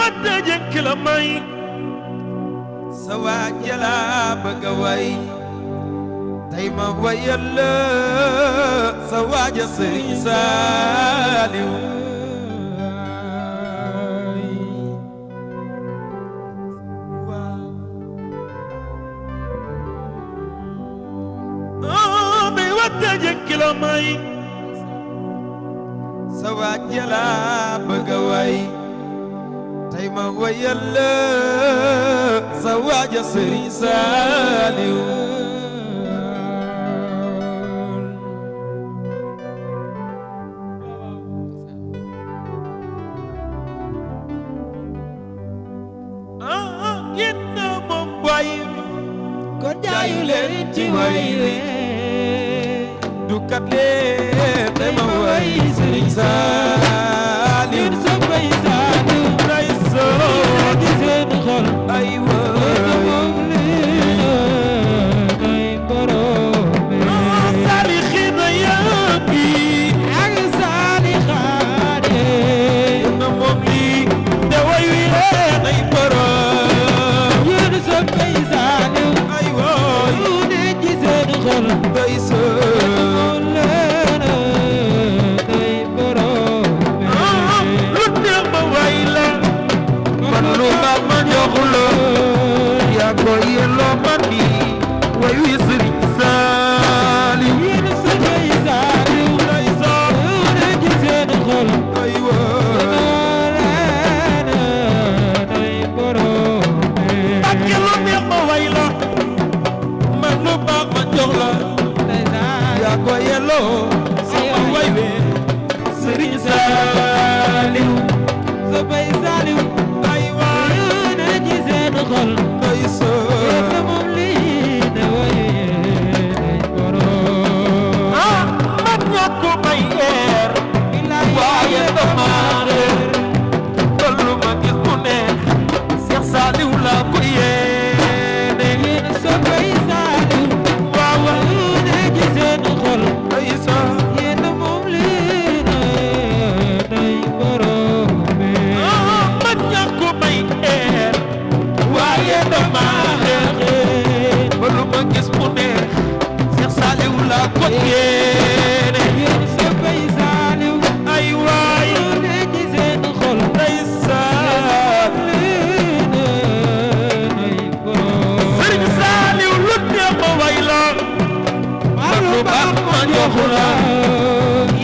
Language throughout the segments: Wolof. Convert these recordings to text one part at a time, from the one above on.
wadda jëkk la may sa waaj la bëgg a way tey ma wayal la sa waaja Sëriñ Saaliw may wadda jëkk la may sa waaj la bëgg a way tey ma wayal la sa waaja Sëriñ Saaliw yéen moom boy ko jaayu leen ci way wi du kat leen tey ma way Sëriñ Saaliw sa bay Saaliw day soo di seen xol ay way ay borom saalixiina yëppi ak saalixaane na moom lii de way wi ay borom yéen sa bay Saaliw ay way lu ne ci seen xol day soo ko yelloo man ni way wi Sëriñ Saaliw yéen sa bay Saaliw day soo ne ci seen xol ay way ak lu neex ma way la man lu baax ma jox la yaa ko yelloo sama way wi Sëriñ Saaliw sa bay Saaliw ay way ne ci seen xol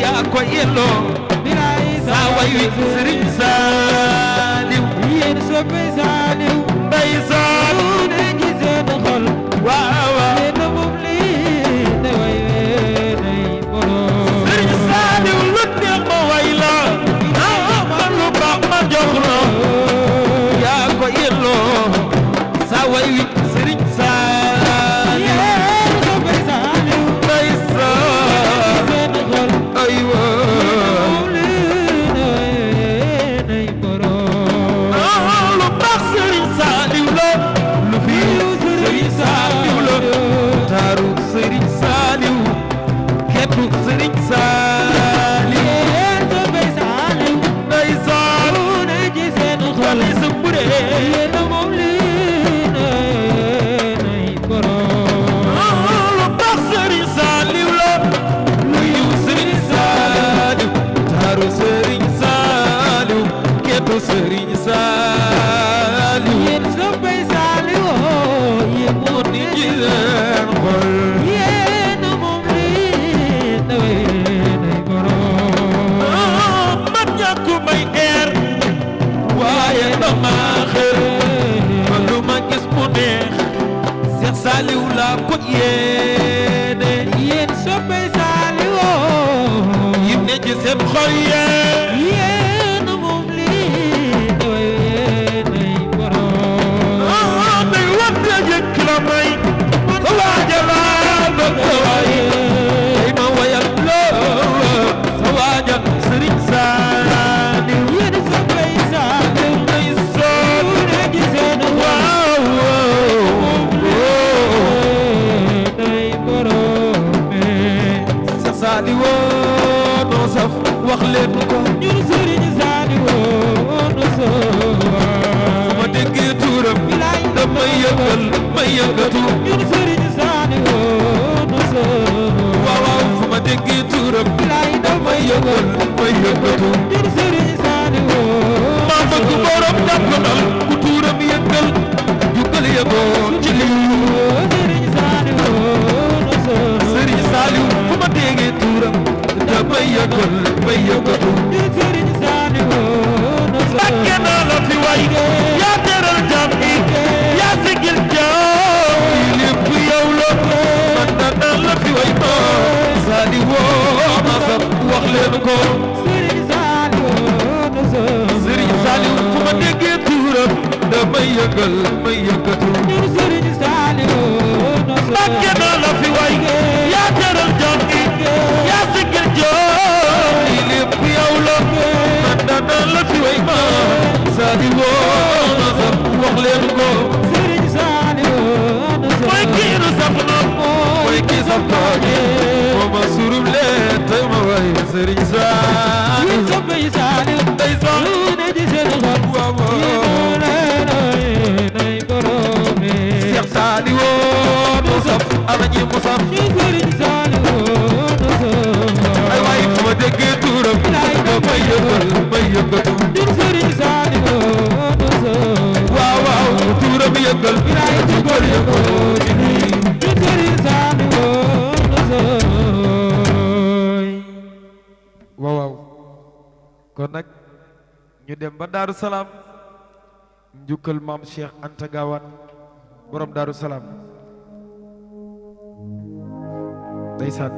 yaa ko yelloo sa way wi Sëriñ Saaliw yéen sa bay Saaliw bay Saaliw ne ci seen xol waaw yéen moom lii ne way nay borom Sëriñ Saaliw lu neex ma way la man lu baax ma jox la yaa ko yelloo sa way wi Sëriñ Saaliw yéen sa bay Saaliw bay Sëriñ Saaliw yéen sa bay Saaliw yéen moo di ci seen xol yéen moom lii daway day borom man ñàkku may eer waaye dama xër ba lu ma gis mu neex Seex Saaliw laa ko yéene yéen sa bay Saaliw yéen ne ci seen xol yéen wax leen ko ñun Sëriñ Saaliw yëngatu ñun Serigne Saliou nu soo waaw waaw fu ma déggee turam lay damay yëngal may yëngatu ñun Serigne Saliou maa bëgg borom jàppandal ku turam yëngal jukkal yëngoo ci lii Serigne Saliou nu soo Serigne Saliou fu ma déggee turam damay yëngal may yëngatu ñun Serigne Saliou nu soo bakke naa la fi way yaa teral jàmm yaa sigil jàmm yi lépp yow la man naa la fi way ma Saliou ma sab wax leen ko Serigne Saliou fu ma déggee turam damay yëngal may yëngatu ñun Serigne Saliou bakke naa la fi way yaa teral jàmm yaa sigil jàmm yi lépp yow la man naa la fi way ma Saliou ma sab wax leen ko Serigne Saliou mooy kii nu saf na mooy kii saf tooge moo ma surum leen tey ma way Serigne Saliou soppay Saliou day sol ne di seen xol waaw nay borome Cheikh Saliou nu saf ana ñi mu saf Serigne Saliou nu saf ay waay fu ma déggee turam may yëngal may yëngatu Serigne Saliou nu saf waaw waaw turam yëngal bilaay ci góor yëngoo ci nii Serigne Saliou nu saf waaw waaw kon nag ñu dem ba Daaru Salaam njukkal maam Cheikh Anta Gawane borom Daaru Salaam ndeysaan